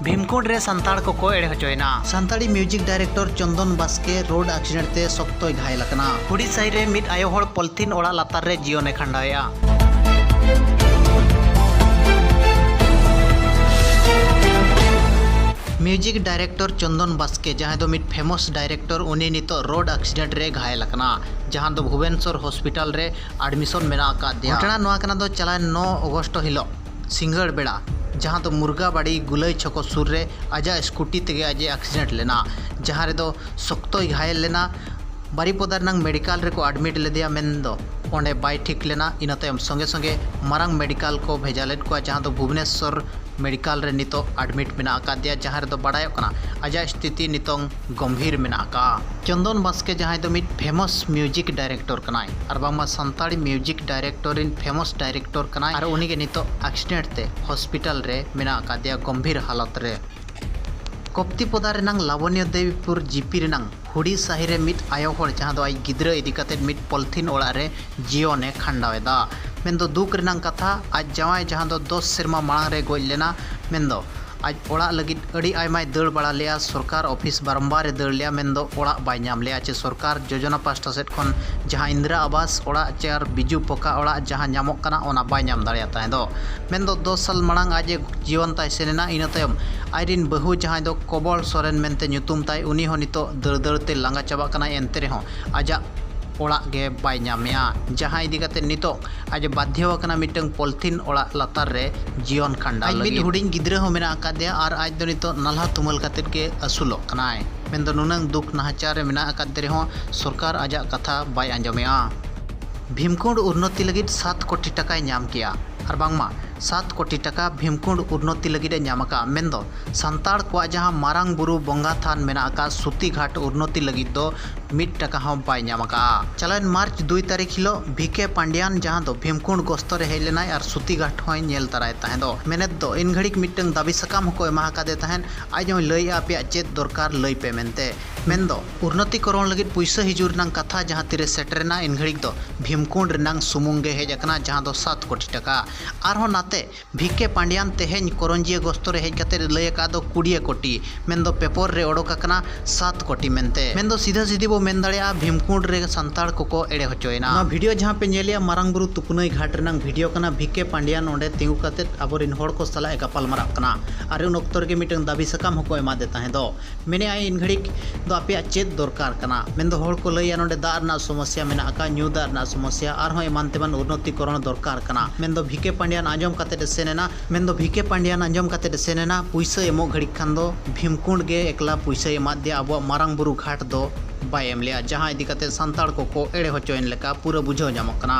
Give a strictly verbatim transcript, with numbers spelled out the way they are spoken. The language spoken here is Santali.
ᱵᱷᱤᱢᱠᱩᱸᱰ ᱨᱮ ᱥᱟᱱᱛᱟᱲ ᱠᱚᱠᱚ ᱮᱲᱮ ᱦᱚᱪᱚᱭᱮᱱᱟ᱾ ᱥᱟᱱᱛᱟᱲᱤ ᱢᱤᱭᱩᱡᱤᱠ ᱰᱟᱭᱨᱮᱠᱴᱚᱨ ᱪᱚᱱᱫᱚᱱ ᱵᱟᱥᱠᱮ ᱨᱳᱰ ᱮᱠᱥᱤᱰᱮᱱᱴ ᱛᱮ ᱥᱚᱠᱛᱚᱭ ᱜᱷᱟᱭᱮᱞ ᱟᱠᱟᱱᱟ᱾ ᱦᱩᱰᱤ ᱥᱟᱹᱦᱤ ᱨᱮ ᱢᱤᱫ ᱟᱭᱳ ᱦᱚᱲ ᱯᱚᱞᱛᱷᱤᱱ ᱚᱲᱟᱜ ᱞᱟᱛᱟᱨ ᱨᱮ ᱡᱤᱭᱚᱱᱮ ᱠᱷᱟᱸᱰᱟᱣᱮᱫᱼᱟ᱾ ᱢᱤᱭᱩᱡᱤᱠ ᱰᱟᱭᱨᱮᱠᱴᱚᱨ ᱪᱚᱱᱫᱚᱱ ᱵᱟᱥᱠᱮ, ᱡᱟᱦᱟᱸᱭ ᱫᱚ ᱢᱤᱫ ᱯᱷᱮᱢᱟᱥ ᱰᱟᱭᱨᱮᱠᱴᱚᱨ, ᱩᱱᱤ ᱱᱤᱛᱚᱜ ᱨᱳᱰ ᱮᱠᱥᱤᱰᱮᱱᱴ ᱨᱮ ᱜᱷᱟᱭᱮᱞ ᱟᱠᱟᱱᱟ, ᱡᱟᱦᱟᱸ ᱫᱚ ᱵᱷᱩᱵᱮᱱᱥᱚᱨ ᱦᱚᱥᱯᱤᱴᱟᱞ ᱨᱮ ᱟᱰᱢᱤᱥᱚᱱ ᱢᱮᱱᱟᱜ ᱟᱠᱟᱫᱮᱭᱟ᱾ ᱜᱷᱚᱴᱚᱱᱟ ᱱᱚᱣᱟ ᱠᱟᱱᱟ ᱫᱚ ᱪᱟᱞᱟᱣᱮᱱ ᱱᱚ ᱚᱜᱚᱥᱴ ᱦᱤᱞᱳᱜ ᱥᱤᱸᱜᱟᱹᱲ ᱵᱮᱲᱟ, ᱡᱟᱦᱟᱸ ᱫᱚ ᱢᱩᱨᱜᱟᱵᱟᱲᱤ ᱜᱩᱞᱟᱹᱭ ᱪᱷᱚᱠᱚ ᱥᱩᱨ ᱨᱮ ᱟᱡᱟᱜ ᱥᱠᱩᱴᱤ ᱛᱮᱜᱮ ᱟᱡ ᱮ ᱮᱠᱥᱤᱰᱮᱱᱴ ᱞᱮᱱᱟ, ᱡᱟᱦᱟᱸ ᱨᱮᱫᱚ ᱥᱚᱠᱛᱚᱭ ᱜᱷᱟᱭᱮᱞ ᱞᱮᱱᱟ᱾ ᱵᱟᱨᱤᱯᱚᱫᱟ ᱨᱮᱱᱟᱝ ᱢᱮᱰᱤᱠᱟᱞ ᱨᱮᱠᱚ ᱟᱰᱢᱤᱴ ᱞᱮᱫᱮᱭᱟ, ᱢᱮᱱᱫᱚ ᱚᱸᱰᱮ ᱵᱟᱭ ᱴᱷᱤᱠ ᱞᱮᱱᱟ᱾ ᱤᱱᱟᱹ ᱛᱟᱭᱚᱢ ᱥᱚᱸᱜᱮ ᱥᱚᱸᱜᱮ ᱢᱟᱨᱟᱝ ᱢᱮᱰᱤᱠᱟᱞ ᱠᱚ ᱵᱷᱮᱡᱟ ᱞᱮᱫ ᱠᱚᱣᱟ, ᱡᱟᱦᱟᱸ ᱫᱚ ᱵᱷᱩᱵᱽᱱᱮᱥᱥᱚᱨ ᱢᱮᱰᱤᱠᱟᱞ ᱨᱮ ᱱᱤᱛᱚᱜ ᱟᱰᱢᱤᱴ ᱢᱮᱱᱟᱜ ᱟᱠᱟᱫᱮᱭᱟ, ᱡᱟᱦᱟᱸ ᱨᱮᱫᱚ ᱵᱟᱲᱟᱭᱚᱜ ᱠᱟᱱᱟ ᱟᱡᱟᱜ ᱥᱛᱷᱤᱛᱤ ᱱᱤᱛᱚᱝ ᱜᱚᱢᱵᱷᱤᱨ ᱢᱮᱱᱟᱜ ᱟᱠᱟᱫᱼᱟ᱾ ᱪᱚᱱᱫᱚᱱ ᱵᱟᱥᱠᱮ, ᱡᱟᱦᱟᱸᱭ ᱫᱚ ᱢᱤᱫ ᱯᱷᱮᱢᱟᱥ ᱢᱤᱭᱩᱡᱤᱠ ᱰᱟᱭᱨᱮᱠᱴᱚᱨ ᱠᱟᱱᱟᱭ, ᱟᱨ ᱵᱟᱝᱢᱟ ᱥᱟᱱᱛᱟᱲᱤ ᱢᱤᱭᱩᱡᱤᱠ ᱰᱟᱭᱨᱮᱠᱴᱚᱨ ᱨᱤᱱ ᱯᱷᱮᱢᱟᱥ ᱰᱟᱭᱨᱮᱠᱴᱚᱨ ᱠᱟᱱᱟᱭ, ᱟᱨ ᱩᱱᱤᱜᱮ ᱱᱤᱛᱚᱜ ᱮᱠᱥᱤᱰᱮᱱᱴ ᱛᱮ ᱦᱚᱥᱯᱤᱴᱟᱞ ᱨᱮ ᱢᱮᱱᱟᱜ ᱟᱠᱟᱫᱮᱭᱟ ᱜᱚᱢᱵᱷᱤᱨ ᱦᱟᱞᱚᱛ ᱨᱮ᱾ ᱠᱚᱯᱛᱤᱯᱚᱫᱟ ᱨᱮᱱᱟᱝ ᱞᱟᱵᱚᱱᱭᱚ ᱫᱮᱵᱤᱯᱩᱨ ᱡᱤᱯᱤ ᱨᱮᱱᱟᱝ ᱦᱩᱰᱤ ᱥᱟᱹᱦᱤ ᱨᱮ ᱢᱤᱫ ᱟᱭᱳ ᱦᱚᱲ, ᱡᱟᱦᱟᱸ ᱫᱚ ᱟᱡ ᱜᱤᱫᱽᱨᱟᱹ ᱤᱫᱤ ᱠᱟᱛᱮ ᱢᱤᱫ ᱯᱚᱞᱛᱷᱤᱱ ᱚᱲᱟᱜ ᱨᱮ ᱡᱤᱭᱚᱱᱮ ᱠᱷᱟᱸᱰᱟᱣ ᱮᱫᱟ᱾ ᱢᱮᱱᱫᱚ ᱫᱩᱠ ᱨᱮᱱᱟᱜ ᱠᱟᱛᱷᱟ, ᱟᱡ ᱡᱟᱶᱟᱭ, ᱡᱟᱦᱟᱸ ᱫᱚ ᱫᱚᱥ ᱥᱮᱨᱢᱟ ᱢᱟᱲᱟᱝ ᱨᱮ ᱜᱚᱡ ᱞᱮᱱᱟ, ᱢᱮᱱᱫᱚ ᱟᱡ ᱚᱲᱟᱜ ᱞᱟᱹᱜᱤᱫ ᱟᱹᱰᱤ ᱟᱭᱢᱟᱭ ᱫᱟᱹᱲ ᱵᱟᱲᱟ ᱞᱮᱫᱼᱟ, ᱥᱚᱨᱠᱟᱨ ᱚᱯᱷᱤᱥ ᱵᱟᱨᱚᱢᱵᱟᱨ ᱮ ᱫᱟᱹᱲ ᱞᱮᱫᱼᱟ, ᱢᱮᱱᱫᱚ ᱚᱲᱟᱜ ᱵᱟᱭ ᱧᱟᱢ ᱞᱮᱫᱼᱟ, ᱪᱮ ᱥᱚᱨᱠᱟᱨ ᱡᱳᱡᱚᱱᱟ ᱯᱟᱦᱴᱟ ᱥᱮᱫ ᱠᱷᱚᱱ ᱡᱟᱦᱟᱸ ᱤᱱᱫᱨᱟ ᱟᱵᱟᱥ ᱚᱲᱟᱜ ᱪᱮ ᱟᱨ ᱵᱤᱡᱩ ᱯᱚᱠᱟ ᱚᱲᱟᱜ ᱡᱟᱦᱟᱸ ᱧᱟᱢᱚᱜ ᱠᱟᱱᱟ, ᱚᱱᱟ ᱵᱟᱭ ᱧᱟᱢ ᱫᱟᱲᱮᱭᱟᱜ ᱛᱟᱦᱮᱸ ᱫᱚ᱾ ᱢᱮᱱᱫᱚ ᱫᱚᱥ ᱥᱟᱞ ᱢᱟᱲᱟᱝ ᱟᱡ ᱮ ᱡᱤᱭᱚᱱ ᱛᱟᱭ ᱥᱮᱱ ᱮᱱᱟ᱾ ᱤᱱᱟᱹ ᱛᱟᱭᱚᱢ ᱟᱡᱨᱤᱱ ᱵᱟᱹᱦᱩ, ᱡᱟᱦᱟᱸᱭ ᱫᱚ ᱠᱚᱵᱚᱞ ᱥᱚᱨᱮᱱ ᱢᱮᱱᱛᱮ ᱧᱩᱛᱩᱢ ᱛᱟᱭ, ᱩᱱᱤ ᱦᱚᱸ ᱱᱤᱛᱚᱜ ᱫᱟᱹᱲ ᱫᱟᱹᱲ ᱛᱮ ᱞᱟᱸᱜᱟ ᱪᱟᱵᱟᱜ ᱠᱟᱱᱟᱭ, ᱮᱱᱛᱮ ᱨᱮᱦᱚᱸ ᱟᱡᱟᱜ ᱚᱲᱟᱜ ᱜᱮ ᱵᱟᱭ ᱧᱟᱢᱮᱜᱼᱟ, ᱡᱟᱦᱟᱸ ᱤᱫᱤ ᱠᱟᱛᱮ ᱱᱤᱛᱚᱜ ᱟᱡ ᱮ ᱵᱟᱫᱷᱭᱚ ᱟᱠᱟᱱᱟ ᱢᱤᱫᱴᱟᱝ ᱯᱚᱞᱛᱷᱤᱱ ᱚᱲᱟᱜ ᱞᱟᱛᱟᱨ ᱨᱮ ᱡᱤᱭᱚᱱ ᱠᱷᱟᱸᱰᱟᱣ ᱟᱡ ᱢᱤᱫ ᱞᱟᱹᱜᱤᱫ᱾ ᱦᱩᱰᱤᱧ ᱜᱤᱫᱽᱨᱟᱹ ᱦᱚᱸ ᱢᱮᱱᱟᱜ ᱟᱠᱟᱫᱮᱭᱟ ᱟᱨ ᱟᱡ ᱫᱚ ᱱᱤᱛᱚᱜ ᱱᱟᱞᱦᱟ ᱛᱩᱢᱟᱹᱞ ᱠᱟᱛᱮᱫ ᱜᱮ ᱟᱹᱥᱩᱞᱚᱜ ᱠᱟᱱᱟᱭ᱾ ᱢᱮᱱᱫᱚ ᱱᱩᱱᱟᱹᱝ ᱫᱩᱠ ᱱᱟᱦᱟᱪᱟᱨ ᱨᱮ ᱢᱮᱱᱟᱜ ᱟᱠᱟᱫᱮ ᱨᱮᱦᱚᱸ ᱥᱚᱨᱠᱟᱨ ᱟᱡᱟᱜ ᱠᱟᱛᱷᱟ ᱵᱟᱭ ᱟᱸᱡᱚᱢᱮᱜᱼᱟ᱾ ᱵᱷᱤᱢᱠᱩᱸᱰ ᱩᱱᱱᱚᱛᱤ ᱞᱟᱹᱜᱤᱫ ᱥᱟᱛ ᱠᱳᱴᱤ ᱴᱟᱠᱟᱭ ᱧᱟᱢ ᱠᱮᱜᱼᱟ, ᱟᱨ ᱵᱟᱝᱢᱟ ᱥᱟᱛ ᱠᱳᱴᱤ ᱴᱟᱠᱟ ᱵᱷᱤᱢᱠᱩᱸᱰ ᱩᱱᱱᱚᱛᱤ ᱞᱟᱹᱜᱤᱫ ᱮ ᱧᱟᱢ ᱟᱠᱟᱫᱼᱟ᱾ ᱢᱮᱱᱫᱚ ᱥᱟᱱᱛᱟᱲ ᱠᱚᱣᱟᱜ ᱡᱟᱦᱟᱸ ᱢᱟᱨᱟᱝ ᱵᱩᱨᱩ ᱵᱚᱸᱜᱟ ᱛᱷᱟᱱ ᱢᱮᱱᱟᱜ ᱟᱠᱟᱫ ᱥᱩᱛᱤᱜᱷᱟᱴ ᱩᱱᱱᱚᱛᱤ ᱞᱟᱹᱜᱤᱫ ᱫᱚ ᱢᱤᱫ ᱴᱟᱠᱟ ᱦᱚᱸ ᱵᱟᱭ ᱧᱟᱢ ᱟᱠᱟᱫᱼᱟ᱾ ᱪᱟᱞᱟᱣᱮᱱ ᱢᱟᱨᱪ ᱫᱩᱭ ᱛᱟᱹᱨᱤᱠᱷ ᱦᱤᱞᱳᱜ ᱵᱷᱤ ᱠᱮ ᱯᱟᱱᱰᱤᱭᱟᱱ, ᱡᱟᱦᱟᱸ ᱫᱚ ᱵᱷᱤᱢᱠᱩᱸᱰ ᱜᱚᱥᱛᱚ ᱨᱮ ᱦᱮᱡ ᱞᱮᱱᱟᱭ ᱟᱨ ᱥᱩᱛᱤᱜᱷᱟᱴ ᱦᱚᱸᱭ ᱧᱮᱞ ᱛᱟᱨᱟᱭ ᱛᱟᱦᱮᱸ ᱫᱚ, ᱢᱮᱱᱮᱛ ᱫᱚ ᱤᱱ ᱜᱷᱟᱹᱲᱤᱡ ᱢᱤᱫᱴᱟᱝ ᱫᱟᱹᱵᱤ ᱥᱟᱠᱟᱢ ᱦᱚᱸᱠᱚ ᱮᱢᱟ ᱟᱠᱟᱫᱮ ᱛᱟᱦᱮᱸᱫ᱾ ᱟᱡ ᱦᱚᱸᱭ ᱞᱟᱹᱭᱮᱜᱼᱟ, "ᱟᱯᱮᱭᱟᱜ ᱪᱮᱫ ᱫᱚᱨᱠᱟᱨ, ᱞᱟᱹᱭ ᱯᱮ" ᱢᱮᱱᱛᱮ᱾ ᱢᱮᱱᱫᱚ ᱩᱱᱱᱚᱛᱤᱠᱚᱨᱚᱱ ᱞᱟᱹᱜᱤᱫ ᱯᱩᱭᱥᱟᱹ ᱦᱤᱡᱩᱜ ᱨᱮᱱᱟᱜ ᱠᱟᱛᱷᱟ ᱡᱟᱦᱟᱸ ᱛᱤᱨᱮ ᱥᱮᱴᱮᱨᱮᱱᱟ, ᱤᱱ ᱜᱷᱟᱹᱲᱤᱡ ᱫᱚ ᱵᱷᱤᱢᱠᱩᱸᱰ ᱨᱮᱱᱟᱝ ᱥᱩᱢᱩᱝ ᱜᱮ ᱦᱮᱡ ᱟᱠᱟᱱᱟ, ᱡᱟᱦᱟᱸ ᱫᱚ ᱥᱟᱛ ᱠᱳᱴᱤ ᱴᱟᱠᱟ᱾ ᱟᱨᱦᱚᱸ ᱱᱟᱛᱮ ᱵᱷᱤ ᱠᱮ ᱯᱟᱱᱰᱤᱭᱟᱱ ᱛᱮᱦᱮᱧ ᱠᱚᱨᱚᱧᱡᱤᱭᱟᱹ ᱜᱚᱥᱛᱚ ᱨᱮ ᱦᱮᱡ ᱠᱟᱛᱮ ᱞᱟᱹᱭ ᱟᱠᱟᱫ ᱫᱚ ᱠᱩᱲᱤᱭᱟᱹ ᱠᱳᱴᱤ, ᱢᱮᱱᱫᱚ ᱯᱮᱯᱚᱨ ᱨᱮ ᱚᱰᱚᱠ ᱟᱠᱟᱱᱟ ᱥᱟᱛ ᱠᱳᱴᱤ ᱢᱮᱱᱛᱮ᱾ ᱢᱮᱱᱫᱚ ᱥᱤᱫᱷᱟᱹ ᱥᱤᱫᱷᱤ ᱵᱚ ᱢᱮᱱ ᱫᱟᱲᱮᱭᱟᱜᱼᱟ, ᱵᱷᱤᱢᱠᱩᱸᱰ ᱨᱮ ᱥᱟᱱᱛᱟᱲ ᱠᱚᱠᱚ ᱮᱲᱮ ᱦᱚᱪᱚᱭᱮᱱᱟ᱾ ᱱᱚᱣᱟ ᱵᱷᱤᱰᱤᱭᱳ ᱡᱟᱦᱟᱸ ᱯᱮ ᱧᱮᱞᱮᱜᱼᱟ, ᱢᱟᱨᱟᱝ ᱵᱩᱨᱩ ᱛᱩᱯᱱᱟᱹᱭ ᱜᱷᱟᱴ ᱨᱮᱱᱟᱝ ᱵᱷᱤᱰᱤᱭᱳ ᱠᱟᱱᱟ᱾ ᱵᱷᱤ ᱠᱮ ᱯᱟᱱᱰᱤᱭᱟᱱ ᱚᱸᱰᱮ ᱛᱤᱸᱜᱩ ᱠᱟᱛᱮ ᱟᱵᱚᱨᱮᱱ ᱦᱚᱲ ᱠᱚ ᱥᱟᱞᱟᱜ ᱮ ᱜᱟᱯᱟᱞ ᱢᱟᱨᱟᱜ ᱠᱟᱱᱟ᱾ ᱟᱨ ᱩᱱ ᱚᱠᱛᱚ ᱨᱮᱜᱮ ᱢᱤᱫᱴᱟᱝ ᱫᱟᱹᱵᱤ ᱥᱟᱠᱟᱢ ᱦᱚᱸᱠᱚ ᱮᱢᱟᱫᱮ ᱛᱟᱦᱮᱸ ᱫᱚ᱾ ᱢᱮᱱᱮᱜᱼᱟᱭ ᱤᱱ ᱜᱷᱟᱹᱲᱤᱡ ᱫᱚ ᱟᱯᱮᱭᱟᱜ ᱪᱮᱫ ᱫᱚᱨᱠᱟᱨ ᱠᱟᱱᱟ? ᱢᱮᱱᱫᱚ ᱦᱚᱲ ᱠᱚ ᱞᱟᱹᱭᱟ ᱱᱚᱰᱮ ᱫᱟᱜ ᱨᱮᱱᱟᱜ ᱥᱚᱢᱚᱥᱥᱟ ᱢᱮᱱᱟᱜ ᱟᱠᱟᱫ, ᱧᱩ ᱫᱟᱜ ᱨᱮᱱᱟᱜ ᱥᱚᱢᱚᱥᱥᱟ, ᱟᱨᱦᱚᱸ ᱮᱢᱟᱱ ᱛᱮᱢᱟᱱ ᱩᱱᱱᱚᱛᱤᱠᱚᱨᱚᱱ ᱫᱚᱨᱠᱟᱨ ᱠᱟᱱᱟ᱾ ᱢᱮᱱᱫᱚ ᱵᱷᱤ ᱠᱮ ᱯᱟᱱᱰᱤᱭᱟᱱ ᱟᱸᱡᱚᱢ ᱠᱟᱛᱮ ᱮ ᱥᱮᱱ ᱮᱱᱟ᱾ ᱢᱮᱱᱫᱚ ᱵᱷᱤ ᱠᱮ ᱯᱟᱱᱰᱤᱭᱟᱱ ᱟᱸᱡᱚᱢ ᱠᱟᱛᱮ ᱮ ᱥᱮᱱ ᱮᱱᱟ, ᱯᱩᱭᱥᱟᱹ ᱮᱢᱚᱜ ᱜᱷᱟᱹᱲᱤᱡ ᱠᱷᱟᱱ ᱫᱚ ᱵᱷᱤᱢᱠᱩᱸᱰ ᱜᱮ ᱮᱠᱞᱟ ᱯᱩᱭᱥᱟᱹᱭ ᱮᱢᱟᱫ ᱫᱮᱭᱟ, ᱟᱵᱚᱣᱟᱜ ᱢᱟᱨᱟᱝ ᱵᱩᱨᱩ ᱜᱷᱟᱴ ᱫᱚ ᱵᱟᱭ ᱮᱢ ᱞᱮᱜᱼᱟ, ᱡᱟᱦᱟᱸ ᱤᱫᱤ ᱠᱟᱛᱮ ᱥᱟᱱᱛᱟᱲ ᱠᱚᱠᱚ ᱮᱲᱮ ᱦᱚᱪᱚᱭᱮᱱ ᱞᱮᱠᱟ ᱯᱩᱨᱟᱹ ᱵᱩᱡᱷᱟᱹᱣ ᱧᱟᱢᱚᱜ ᱠᱟᱱᱟ᱾